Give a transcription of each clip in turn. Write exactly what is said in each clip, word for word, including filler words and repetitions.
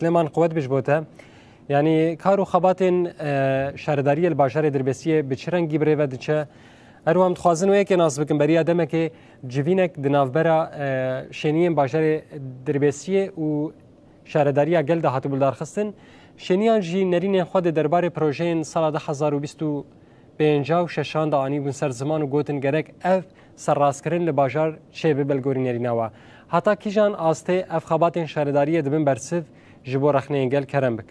Silêman, quwet bêje bo te. Yanî kar û xebatên, e, şaredariyê li bajarê Dirbêsiyê bi çi rengî bi rê ve diçe? Her wiha em dixwazin wê yekê nas bikin. Beriya demekê civînek di navbera, e, şêniyên bajarê Dirbêsiyê û şaredariya gel de hatibû lidarxistin. Şêniyan jî nerînên xwe di derbarê projeyên sala du hezar û bîst û pênc û şeşan de anîbûn ser ziman û gotin gerek ev serrastkirin li bajar çêbibe li gorî nerîna we. Heta kîjan astê ev xebatên şaredariyê dibin bersiv ji bo rexneyên gel? Kerem bik.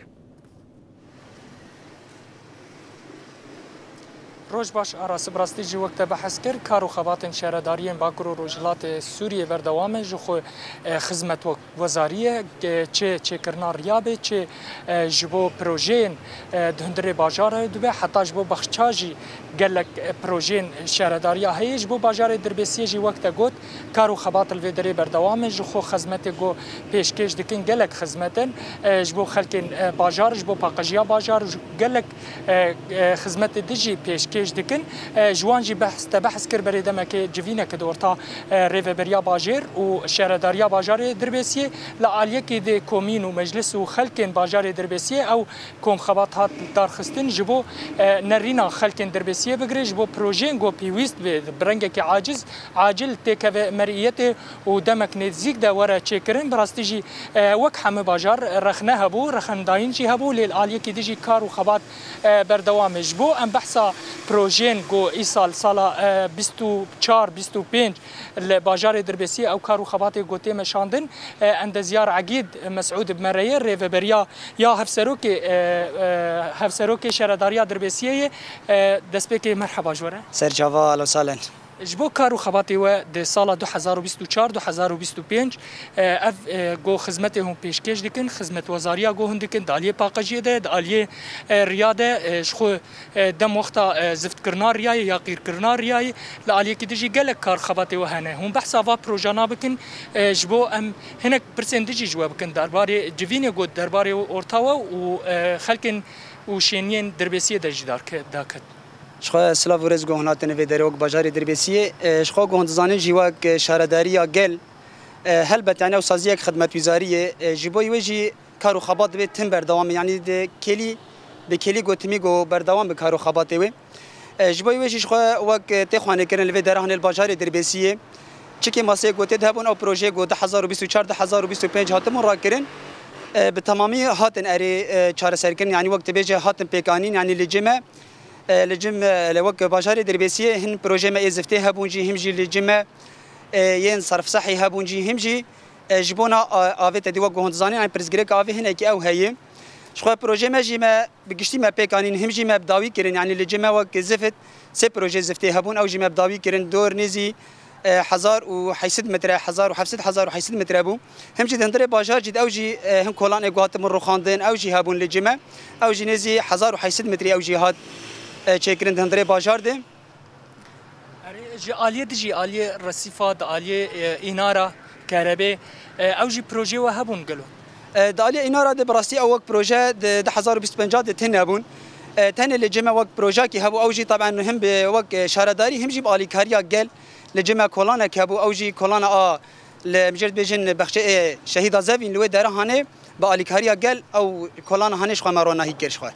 Roj baş Aras, bi rastî jî wek te behs kir, kar û xebatên şaredariyên Bakur û Rojhilatê Sûriyê berdewam e, ji xwe, e, xizmet wek wezariyê, e, çi çêkirina riya bê, çi, e, ji bo projeyên, e, di hundirê bajarê dibe, heta ji bo baxça jî gelek, e, projeyên şaredariya heye. Ji bo bajarê Dirbêsiyê jî wek te got, kar û xebat li vê derê berdewam e. Ji xwe xizmetê ku pêşkêş dikin gelek xizmet in, e, ji bo xelkên, e, bajar, ji bo paqejiya bajar, ji gelek, e, e, xizmetê din jî pêşkêş dikin. E, ji wan jî behs, te behs kir, berê demekê civîneke di orta, e, rêveberiya bajêr û şaredariya bajarê Dirbêsiyê li aliyekî di komîn û meclis û xelkên bajarê Dirbêsiyê ew komxebat hat darxistin ji bo, e, nerîna xelkên Dirbêsiyê bigire, ji bo projeyên ku pêwîst be bi rengekî aciz, acil têkeve meriyetê û demek nêzîk de were çêkirin. Bi rastî jî, e, wek hemû bajar rexne hebû, rexendayîn jî hebû, lê li aliyekî din jî kar û xebat, e, berdewam e. Ji bo em behsa projeyên ku îsal sala, e, bîst û çar bîst û pênc li bajarê Dirbêsiyê ew kar û xebatê ku tê meşandin, e, endezyar Egîd Mesûd bi me re ye, rêveberiya ya hevserokê, e, e, hevserokê şaredariya Dirbêsiyê ye, e, destpêkê merheba ji we re. Serçava, alo salen. Ji bo kar û xebatê we di sala du hezar û bîst û çar du hezar û bîst û pênc, e, ev, e, ku xizmetê hûn pêşkêş dikin, xizmetwezariya ku hûn dikin, di aliyê paqijiyê de, di aliyê, e, riya de, e, ji xwe, e, dem wexta, e, ziftkirina riyayê ya qîrkirina riyayê, li aliyekî din jî gelek kar xebatê we hene. Hûn behsa va projana bikin, e, ji bo em hinek pirsên din jî ji we bikin, derbarê civînê ku derbarê orta we û, e, xelkên û şêniyên Dirbêsiyê de jî darke-, daket. Ji xwe silav û rêz ku hûn hatine vê derê wek bajarê Dirbêsiyê. E, ji xwe ku hûn dizanin jî wek, e, şaredariya gel, e, helbet, yani ew saziyek xidmetwîzariyê, e, ji bo wê jî kar û xebat divê tim berdewam, yani di kêlî, bi kêlî gotimî ku berdewam bi kar û xebatê wê. E, ji bo wê jî ji xwe wek, e, tê xwanê kirin li vê dera hene li bajarê Dirbêsiyê. Çikê maseyê ku tê de hebûn ew projeyê ku du hezar û bîst û çar du hezar û bîst û pênc hatibûn rakirin, e, bi temamî hatin erê, e, çareserkirin, yani wek dibêje hatin pêkanîn, yani li cime E, li cim, e, li wek bajarê Dirbêsiyê hin projeyê me ê ziftê hebûn jî, him jî li cim me, e, yên serfsehî hebûn jî, him jî, e, ji bona, e, avê te dî wek ku hûn dizanîn, yani pirsgirêka avê hinekî ew heye. Ji xwe projeyê me jî me bi giştî me pêk anîn, him jî me bi dawî kirin, yani li cim me wek zift, sê projeyê ziftê hebûn, ew jî me bi dawî kirin, dor nêzî e, hezar û heyt sed metre, hezar û heft sed, hezar û heyt sed metre bû. Him jî di hundirê bajar jî de ew jî, e, hin kolanê ku hatibûn rûxandin, ew jî hebûn li cime. Ew jî nêzî hezar û heyt sed metrî ew jî hat, e, çêkirin di hundirê bajar de. Erê, ji aliyê dijî, aliyê resîfa, di aliyê, e, înara, kerebê, e, ew jî projeyê we hebûn gelo? E, di aliyê înara de bi rastî ew wek proje di du hezar û bîst û pênc de tune bûn. E, tenê li cime wek projeyekî hebû, ew jî taben him bi wek, e, şaredarî, him jî bi alîkariya gel. Li cime kolanek hebû, ew jî kolana a li mijêr dibêjin bexçeyê Şehîda Zevîn li wê dera hanê bi alîkariya gel ew kolana hanê ji xwe me ronahî kir ji xwe.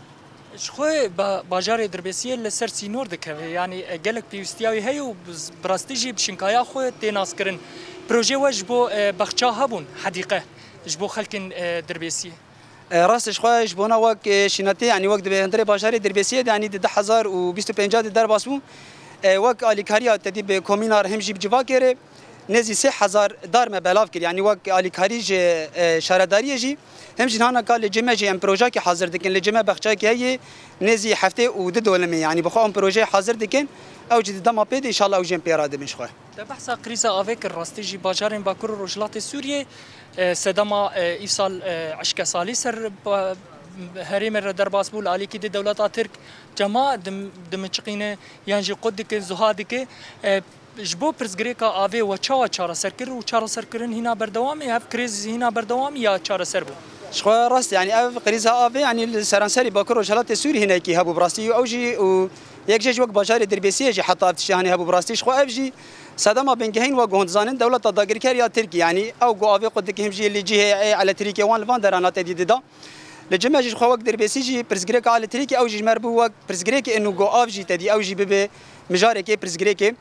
Ji xwe ba-, bajarê Dirbêsiyê li ser sînor dikeve, yanî, e, gelek pêwîstiya wî heye û bi z-, bi rastî jî bi şinkaya xwe tê naskirin. Projê we ji bo, e, bexça hebûn, hedîqe, ji bo xelkên, e, Dirbêsiyê? E, rast e, ji xwe ji bona wek, e, şînatê, yanî wek dibe hundirê bajarê Dirbêsiyê de, yanî di du hezar û bîst û pênc de derbas bû. E, wek alîkariya te dî bi komîna re him jî bi civakê re nêzî sê hezar dar me belav kir. Yanî wek alîkarî ji, e, şaredariyê jî, him jî hanaka li cime jî em projeyekê hazir dikin. Li cime bexçeyekê heye nêzî heftê û du dolimê, yanî bi xwe em projeyê hazir dikin. Ew jî di dema pê de, înşallah ew jî em pê radibin ji xwe. Te behsa krîza avê kir, rastî jî bajarên Bakur û Rojhilatê Sûriyê, e, sedema, e, îsal, e, eşkesalî ser ba-, herêmê re derbas bû, li alîkî di dewleta Tirk cema dim-, dimiçiqîne yan jî qut dike, zuha dike. E, ji bo pirsgirêka avê we çawa çareser kir û çareserkirin hîna berdewam e? Ev krîz hîna berdewam e ya çareser bû? Ji xwe rast, yani ev krîza avê, yani li seranserî Bakur Rojhilatê Sûrî hinekî hebû bi rastî û ew jî û yek jê jî wek bajarê Dirbêsiyê jî heta ev tiştê hanê hebû bi rastî. Ji xwe ev jî Sedema bingehîn wa guhond zanin dewleta dagirker ya Tirkî, yanî ew ku avê xwe dike him jî li cihê ê elektrîkê wan li van derana te dî dida. Li cime jî xwe wek Dirbêsî jî pirsgirêka elektrîkê ew jî ji me re bû wek pirsgirêkê inu ku av jî te dî ew jî bibe mijarekê pirsgirêkê.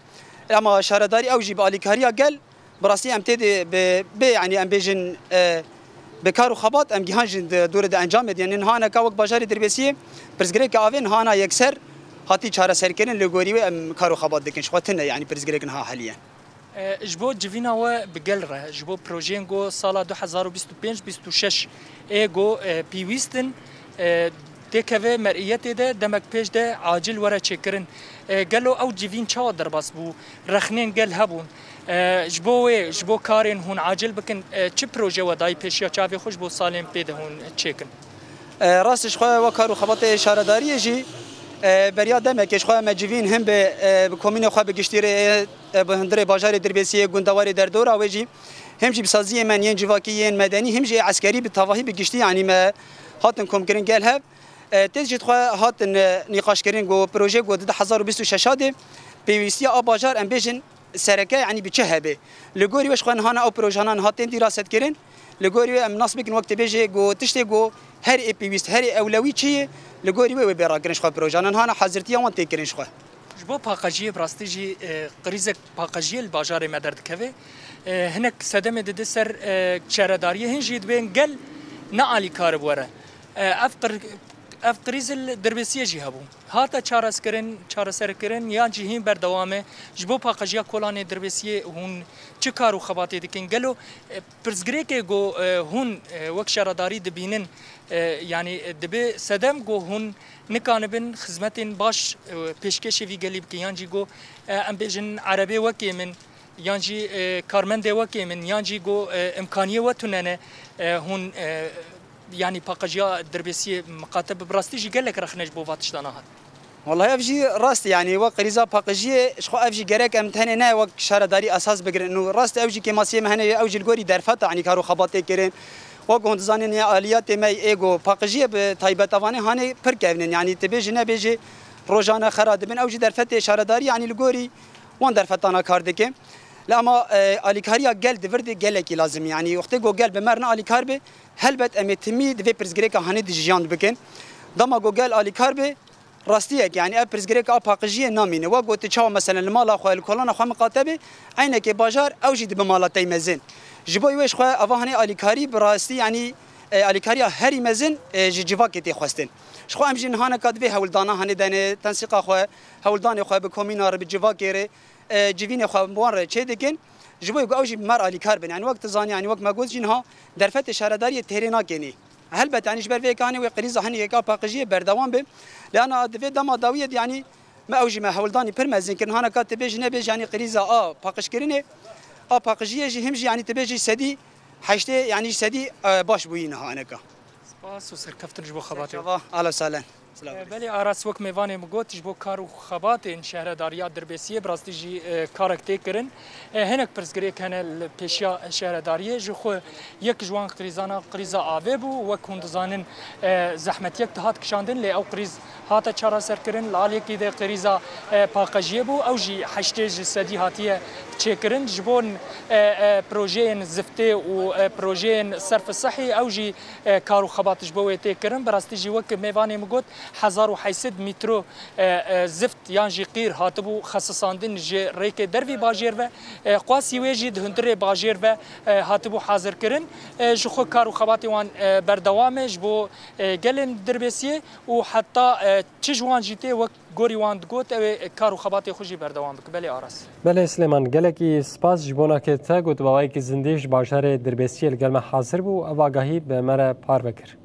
Ema şaredarî ew jî bi alîkariya gel, bi rastî em tê de bi, bi, yanî em bêjin, e, bi kar û xebat em gihan jî di dorê de encamê diye. Niha neka wek bajarê Dirbêsiyê pirsgirêka avê niha na yekser hatî çareserkirin, li gorî wê em kar û xebat dikin. Ji xwe tune, yanî pirsgirêk niha heliye. E, ji bo civîna we bi gel re, ji bo projeyên ku sala du hezar û bîst û pênc bîst û şeş ê ku, e, pêwîst in, e, têkeve mer'iyetê de demek pêş de acil were çêkirin. E, gelo ew civîn çawa derbas bû? Rexnên gel hebûn. E, ji bo wê, ji bo karên hûn acil bikin, e, çi proje we dayî pêşiya çavê xwe ji bo salên pê de hûn çêkin? E, rast ji xwe wek kar û xebatê şaredariyê jî, e, beriya demekê ji xwe me civîn him bi, e, bi komînê xwe bi giştî re, e, bi hundirê bajarê Dirbêsiyê, gundewarê derdora wê jî, him jî bi saziyê me yên civakî yên medenî, him jî eskerî bi tevahî bi giştî, yanî me hatin komkirin gel hev. E, têz jî xwe hatin, e, nîqaşkirin ku proje ku di du hezar û bîst û şeş de pêwîstiya a bajar em bêjin sereke, yanî bi çi hebe. Li gorî wê ji xwe niha na ew projana niha tên dîrasetkirin. Li gorî wê em nas bikin wek tu bêjê ku tiştê ku her ê pêwîst, her ê ewlewî çi ye, li gorî wê wê bê rakirin ji xwe projana. Niha na hazirtiya wan tê kirin ji xwe. Ji bo paqijiyê bi rastî jî, e, krîzek paqijiyê li bajarê me derdikeve. E, hinek sedemê dide ser, e, şaredariyê, hin jî dibên gel ne alîkar bi were. E, ev qir-, ev krîz li Dirbêsiyê jî hebû. Hate çareskirin, çareserkirin yan jî hîn berdewam e? Ji bo paqijiya kolanê Dirbêsiyê hûn çi kar û xebatê dikin? Gelo, e, pirsgirêkê ku, e, hûn, e, wek şaredarî dibînin, e, yanî, e, dibe sedem ku hûn nikanibin xizmetên baş, e, pêşkêşê vî gelî bikin, yan jî ku, e, em bêjin erebê wekê min, yan jî, e, karmendê wekê min, yan jî ku, e, imkaniyê we tune ne, e, hûn, e, yanî paqijiya Dirbêsiyê miqate bi, bi rastî jî gelek rexne ji bo va tiştana hat. Wallahî ev jî rast e, yanî wek krîza paqijiyê ji xwe ev jî gerek em tenê ne wek şaredarî esas bigirin. Û rast e ew jî kêmasiyê me hene, ew jî li gorî derfeta, yanî kar û xebatê kirin. Wek hûn dizanin ya aliyatê me ê ku paqijiyê bi taybeta vanê hanê pir kevn in. Yanî tu bêjî nebêjî rojane xera dibin. Ew jî derfetê şaredarî, yanî li gorî wan derfetana kar dike. Lê ama, e, alîkariya gel di vir de gelekî lazim e. Yanî wextê ku gel bi me re ne alîkar be, helbet em ê timî di vê pirsgirêka hanê de jî jiyan bikin. Dema ku gel alîkar be, rastiyek, yanî ev pirsgirêka a paqijiyê namîne. Wek gotin çawa meselen li mala xwe, li kolana xwe miqate be, eynekê bajar ew jî dibe mala te yî mezin. Ji bo wê ji xwe ava hanê alîkarî bi rastî, yanî, e, alîkariya herî mezin, e, ji civakê tê xwestin. Ji xwe em jî niha neka di vê hewldana hanê de ne tensîqa xwe, hewldanê xwe bi komîna re, bi civakê re, e, civînê xwe bi wan re çê dikin. Ji bo ku ew jî bi me re alîkar bin. Yanî wek tu zanî, yanî wek me got jî niha derfetê şaredariyê têrê nakenî. Helbet, yanî ji ber vê yekê hanê wê krîza hinekeka paqijiyê berdewam be. Lê ana di vê dema dawiyê de, yanî me ew jî me hewldanî pir mezin kirin. Haneka tu bêjî nebêjî, yanî krîza a paqijkirinê, a paqijiyê jî him jî, yanî tu bêjî sedî heştê, yanî sedî, e, baş bûyî niha haneka. Spas û serkeftin ji bo xebatê. Serçava, ahlen û sahlen. Silav. E, belê Aras, wek mêvanê min got, ji bo kar û xebatên şehredariya Dirbêsiyê bi rastî jî, e, karek tê kirin. E, hinek pirsgirêk hene li pêşiya şehredariyê. Ji xwe yek ji wan krîzana krîza avê bû. Wek hûn dizanin, e, zehmetiyek dihat kişandin, lê ew krîz hate çareserkirin. Li aliyekî de krîza, e, paqijiyê bû. Ew jî heştê ji sedî hatiye çêkirin. Ji bo, e, e, projeyên ziftê û, e, projeyên serf sehî, ew jî e, kar û xebat ji bo wê tê kirin. Bi rastî jî wek mêvanê min got, hezar û heyt sed mîtro, e, e, zift yan jî qîr hatibû xesisandin ji rêkê dervî bajêr ve. E, qasî wê jî di hundirê bajêr ve, e, hatibû hazirkirin. E, ji xwe kar û xebatê wan, e, berdewam e ji bo, e, gelên Dirbêsiyê û heta, e, çi ji wan jî tê wek gorî wan digot, ew ê kar û xebatê xwe jî berdewam bike. Belê Aras. Belê Silêman, gelekî spas ji bona ke te got, bi awayekî zindî ji bajarê Dirbêsiyê li gel me hazir bû, ev agahî bi me re parve kir.